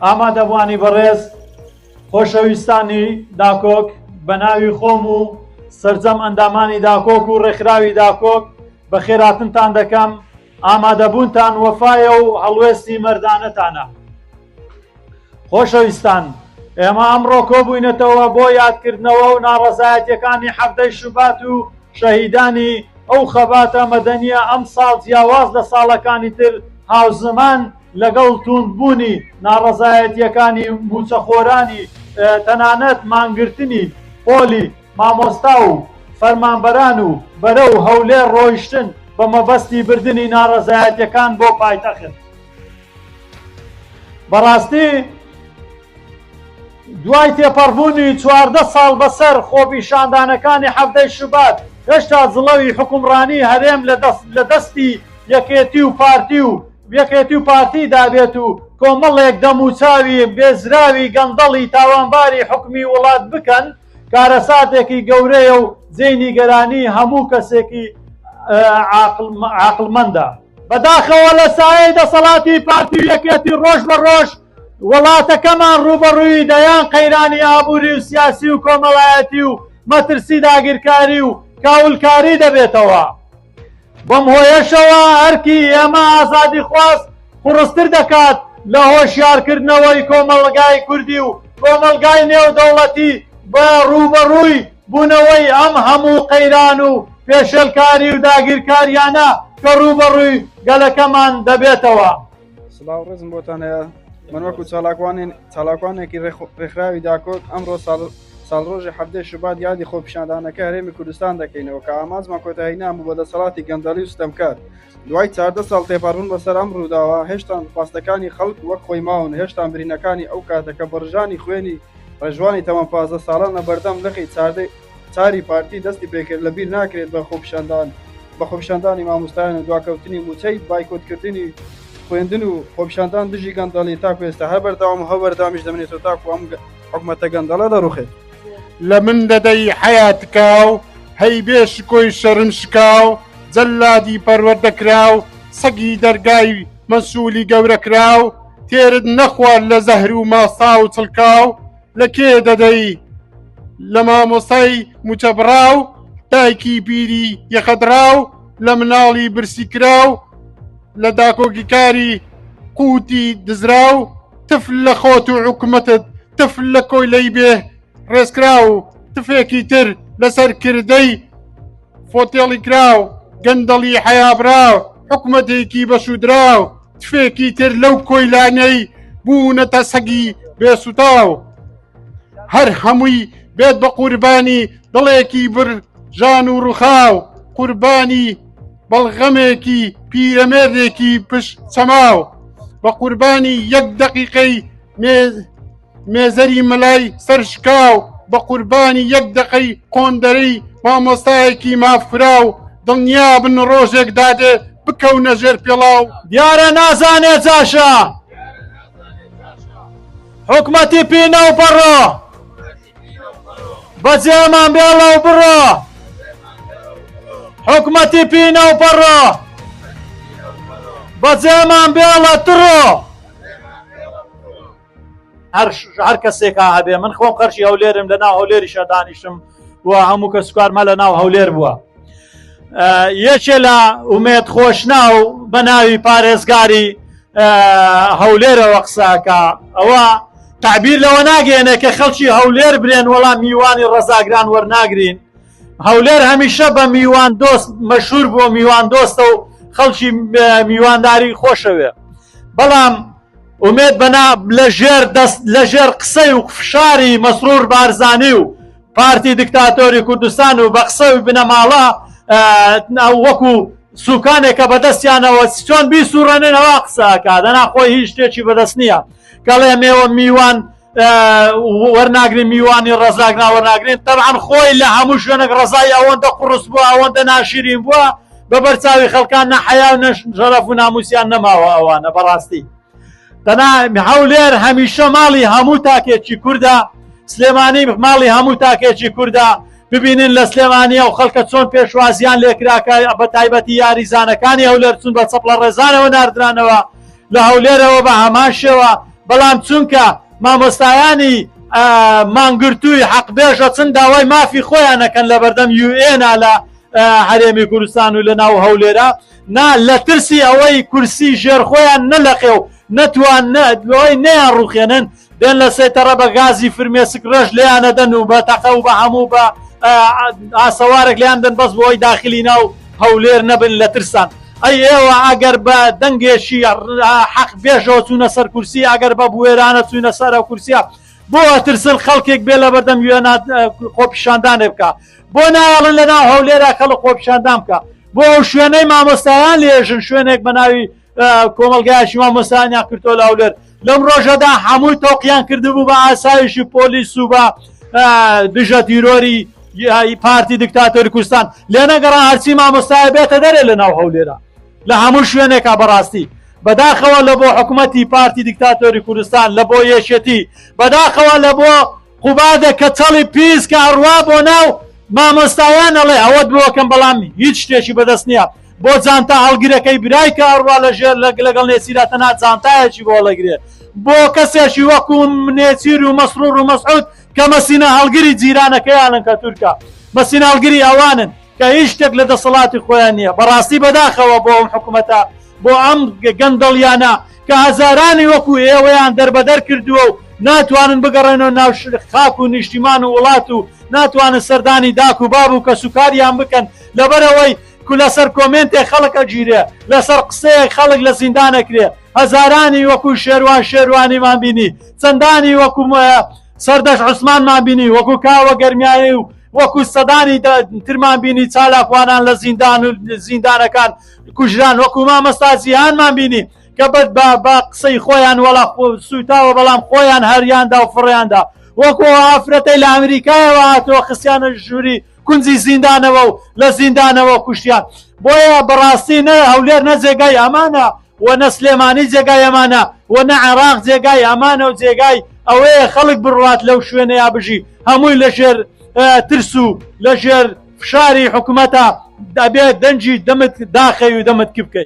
ئامادەبووانی بەڕێز، خۆشەویستانی داکۆک، بە ناوی خۆم و سەرجەم ئەندامانی داکۆک و ڕێکخراوی داکۆک بەخێراتنتان دەکەم، ئامادەبوونتان وەفایە و هەڵوێستی مەردانەتانە. خۆشەویستان، ئێمە ئەمڕۆ کۆبووینەتەوە بۆ یادکردنەوە و ناڕەزایەتیەکانی حەڤدەی شوبات و شەهیدانی ئەو خەباتە مەدەنیە ئەمساڵ جیاواز لە ساڵەکانی تر هاوزمان لەگەڵ تووندبوونی ناڕەزایەتیەکانی مووچەخۆرانی تەنانەت مانگرتنی پۆلی مامۆستا و فەرمانبەران و بەرەو هەولێر ڕۆیشتن بە مەبەستی بردنی ناڕەزایەتیەکان بۆ پایتەخت. بەڕاستی دوای تێپەڕبوونی 14 ساڵ بەسەر خۆپیشاندانەکانی حەڤدەی شوبات هێشتا جڵەوی حوکمڕانی هەرێم لە دەستی یەکێتی و پارتی و یەکێتی و پارتی دابێت و کۆمەڵێک دەموچاوی بێزراوی گەندەڵی تاوانباری حوکمی وڵات بکەن کارەساتێکی گەورەیە و جێی نیگەرانی هەموو کەسێکی عاقڵمەندە. بەداخەوە لە سایەی دەسەڵاتی پارتی و یەکێتی ڕۆژ بە ڕۆژ وڵاتەکەمان ڕووبەڕووی دەیان قەیرانی ئابووری و سیاسی و کۆمەڵایەتی و مەترسی داگیرکاری و کاولکاری دەبێتەوە. بەم هۆیەشەوە ئەرکی ئێمە ئازادیخواز قوڕستر دەکات لە هۆشیارکردنەوەی کۆمەڵگای کوردی و کۆمەڵگای نێودەوڵەتی بە ڕووبەڕووی بوونەوەی ئەم هەموو قەیران و پێشێلکاری و داگیرکاریانە کە ڕووبەڕووی گەلەکەمان دەبێتەوە. سڵاو ڕێزم بۆتان هەیە من وەکو چالاکوانێن چالاکوانێکی ڕێکخراوی داکۆک ئەمڕۆ ساڵ ساڵڕۆژی حەڤدەی شوبات یادی خۆپیشاندانەکە هەرێمی کوردستان دەکەینەوە کە ئامانجمان کۆتایینان بوو بە دەسەڵاتی گەندەڵی و ستەمکار دوای 14 ساڵ تێپەڕبوون بەسەر ئەم ڕووداوە هێشتان خواستەکانی خەڵک وەک خۆی ماون هێشتان برینەکانی ئەو کاتە کە بەڕژانی خوێنی ڕێژوانی تەمەن 15 ساڵان لە بەردەم لقی چاردەی چاری پارتی دەستی پێکرد لە بیر ناکرێت بە خۆپیشاندان بە خۆپیشاندانی مامۆستایان و دواکەوتنی مووچەی بایکۆتکردنی خوێندن و خۆپیشاندان دژی گەندەڵی تاکو ئێستا هەر بەردەوام و هەر بەردەوامیش دەمێنێتەوە تاکو ئەم حکومەتە گەندەڵە دەڕوخێت. لە من دەدەی حەیا تکاو، هەی بێ شکۆی شەرم شکاو، جەللادی پەروەردە کراو، سەگی دەرگای مەنسولی گەورە کراو، تێرت نەخوارد لە زەهر و ماستاو و چڵکاو، لە کێ دەدەی لە مامۆستای موچەبڕاو، دایکی پیری یەخەدڕاو، لە مناڵی برسی کراو، لە داکۆکیکاری قوتی دزراو، تف لە خۆت و حکومەتت تف لە کۆیلەی بێ ڕێزکراو تفێکی تر لەسەر کردەی فۆتێڵی کراو گەندەڵی حەیابراو حکومەتێکی بەسوودراو تفێکی تر لەو کۆیلانەی بوونەتە سەگی بێسوتاو هەر هەمووی بێت بە قوربانی دڵێکی بر ژان و ڕوخاو قوربانی بەڵغەمێکی پیرەمێردێکی پشت چەماو بە قوربانی یەک دەقیقەی مێزەری مەلای سەر شکاو بە قوربانی یەک دەقەی قۆندەرەی مامۆستایەکی مافخوراو دڵنیا بن ڕۆژێک دادێ بکەونە ژێر پێڵاو. دیارە نازانێ جاشە حکومەتی پینە و پەڕۆ بەجێمان بێڵە و بڕۆ حکومەتی پینە و پەڕۆ بەجێمان بێڵە تڕۆ. هەر کەسێکا هەبێ من خۆم خەرشی هەولێرم لە ناو هەولێریشە دانیشم و هەموو کە سوکارمە لە ناو هەولێر بووە یەکێ لە ئومێد خۆشناو بە ناوی پارێزگاری هەولێرەوە قساکە ئەوە تعبیر لەوە ناگەێنێ کە خەڵکی هەولێر برێن وەڵام میوانی ڕەزاگران وەرناگرین هەولێر هەمیشە بە میوان دۆست مەشهور بووە میوان دۆستە و خەڵکی میوانداری خۆشەوێ بەڵام ئومێد بەنا لە ژێر دەست لە ژێر قسەی و فشاری مەسرور بارزانی و پارتی دیکتاتۆری کوردستان و بە قسە و بنەماڵە وەکو سوکانێکە بەدەستیانەوە چۆن بیسوڕێننەوە قسەکە دەنا خۆی هیچ شتێکی بەدەست نییە کەڵێ مێوە میوان وەرناگرین میوانی ڕەزاک ناوەرناگرین تەبعەن خۆی لە هەموو شوێنێک ڕەزای ئەوەندە قوڕس بووە ئەوەندە ناشیرین بووە بە بەرچاوی خەڵکان نە حەیا و نە شەرەف و ناموسیان نەماوە ئەوانە بەڕاستی تەنا هەولێر هەمیشە ماڵی هەموو تاکێکی کوردە سلێمانی ماڵی هەموو تاکێکی کوردە ببینن لە سلێمانی ئەو خەڵکە چۆن پێشوازیان لێکراکە بە تایبەتی یاریزانەکانی هەولێر چون بە چەپڵە ڕێزانەوە ناردرانەوە لە هەولێرەوە بە هەمان شێوە. بەڵام چونکە مامۆستایانی مانگرتووی حەقبێژ ئەچن داوای مافی خۆیان ئەکەن لە بەردەم یوئێنا لە هەرێمی کوردستان و لە ناو هەولێرە نا لە ترسی ئەوەی کورسی ژێر خۆیان نەلەقێ و نەتوان لەوەی نەیان ڕوخێنن دێن لە سەیتەڕە بە گازی فرمێسک ڕێژ لێیانەدەن و بە تەقە و بە هەموو بە ئاسەوارێک لێیان دەن بەس بۆی داخلی ناو هەولێر نەبن لە ترسان. ئەی ئێوە ئەگەر بە دەنگێکی حەق بێژەوە چوونە سەر کورسی ئەگەر بە بوێرانە چوونە سەر ئەو کورسیە بۆ ئەترسن خەڵکێک بێ لە بەردەم وێنا خۆپیشاندانێ بکە بۆ نایەڵن لە ناو هەولێرا خەڵک خۆپیشاندان بکە بۆ ئەو شوێنەی مامۆستایان لێژن شوێنێک بە ناوی کۆمەڵگایەکی مامۆستایانیان کردۆ لە هەولێر لەم ڕۆژەدا هەمووی تۆقیان کردبوو بە ئاسایشی پۆلیس و بە دژە تیرۆری پارتی دیکتاتۆری کوردستان لێنەگەڕان هەرچی مامۆستایە بێتە دەرێ لە ناو هەولێرە لە هەموو شوێنێکا بەڕاستی بەداخەوە لە بۆ حکوومەتی پارتی دیکتاتۆری کوردستان لە بۆ یەکێتی بەداخەوە لە بۆ قوبادە کەچەڵی پیس کە ئەڕوا بۆ ناو مامۆستایان ئەڵێ ئەوەت بۆکەم بەڵام هیچ شتێکی بەدەست نییە بۆ جانتا هەڵگرەکەی برای کە ئەڕوا لە ژێر لەگەڵ نێچیرا تەنها جانتایەکی بۆ هەڵەگرێ بۆ کەسێکی وەکو نێچیر و مەسرور و مەسعود کە مەسینە هەڵگری جیرانەکەیانن کە تورکە مەسینە هەڵگری ئەوانن کە هیچ شتێک لە دەسەڵاتی خۆیان نییە بەڕاستی بەداخەوە بۆ ئەم حکوومەتە بۆ ئەم گەندەڵیانە کە هەزارانی وەکو ئێوەیان دەربەدەر کردووە و ناتوانن بگەڕێنەوە ناو خاک و نیشتیمان و وڵات و ناتوانن سەردانی داک و باب و کەسوکاریان بکەن لەبەرئەوەی کو لەسەر کۆمێنتێک خەڵک ئەگیرێ لەسەر قسەیەک خەڵک لە زیندان ئەکرێ هەزارانی وەکو شێروان شێروانیمان بینی چەندانی وەکو سەردەشت عوسمانمان بینی وەکو کاوە گەرمیانی و وەکو سەدانی ترمان بینی چالاکوانان لە زیندان و زیندانەکان کوژران وەکو مامەستا جیهانمان بینی کە بەد بە بە قسەی خۆیان وەڵا سووتاوە بەڵام خۆیان هەریاندا و فڕیاندا وەکو ئافرەتەی لە ئەمریکایەوە هاتەوە خستیانە ژووری کونجی زیندانەوە و لە زیندانەوە کوشتیان بۆیە بەڕاستی نە هەولێر نە جێگای ئەمانە و نە سلێمانی جێگای ئەمانە و نە عێراق جێگای ئەمانە و جێگای ئەوەیە خەڵک بڕوات لەو شوێنەیە بژی هەمووی لەژێر ترس و لەژێر فشاری حکومەتە دەبێت دەنگی دەمت داخەی و دەمت کپ بکەی.